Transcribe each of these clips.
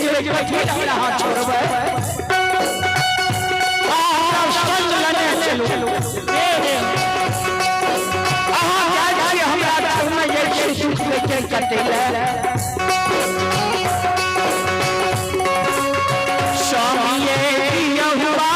जेबै, कथी लए अहाँ छोड़बै? अहाँ संग लेने चलू। अहाँ जाइ छी हमरा छोड़ने, जाइ छी सुख लेके कटै लए। स्वामीये यहुआ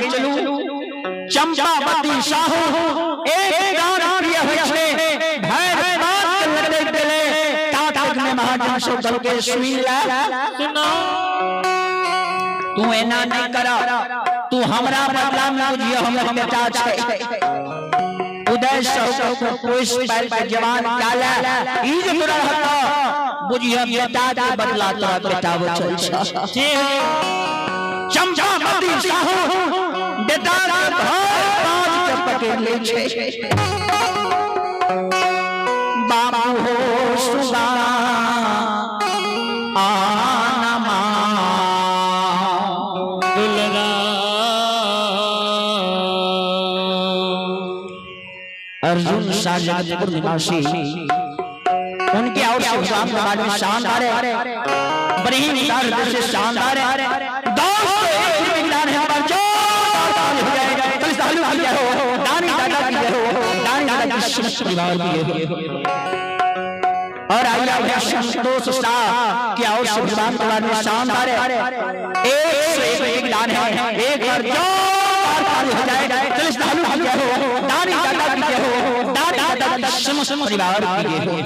चलू। चंपावती साहू एक दान प्रिय होइ छै, भैर बात के लगै गेलै। तात में महाजन सब कहलकै, सुनि ले, तू एना नहीं कर, तू हमरा बदला में बुझियो हमर बेटा छै। उदय साहू के पोस पाल के जवान काला ई जे तोरा रहत, बुझियो बेटा के बदला तोरा बेटा बचल छै। चंपावती साहू बेटा के घर बाज के पकड़ ले छै। बाबू हो सुगा आनमा दुलरा। अर्जुन शाह जगतपुर निवासी, उनके और शिवराम समाज में शानदार है, बड़ी उदार हृदय से शानदार है। दोस्त एक ही विज्ञान है, पर जो हो जाए कल सालू की जय हो, दानी दादा की जय हो, दानी दादा की समस्त परिवार की जय हो। और आइए भैया संतोष शाह की और शिवराम समाज में शानदार है, एक से एक विज्ञान है। एक बार जो हो जाए कल सालू की जय हो, दानी दादा की जय हो, दानी दादा की समस्त परिवार की जय हो।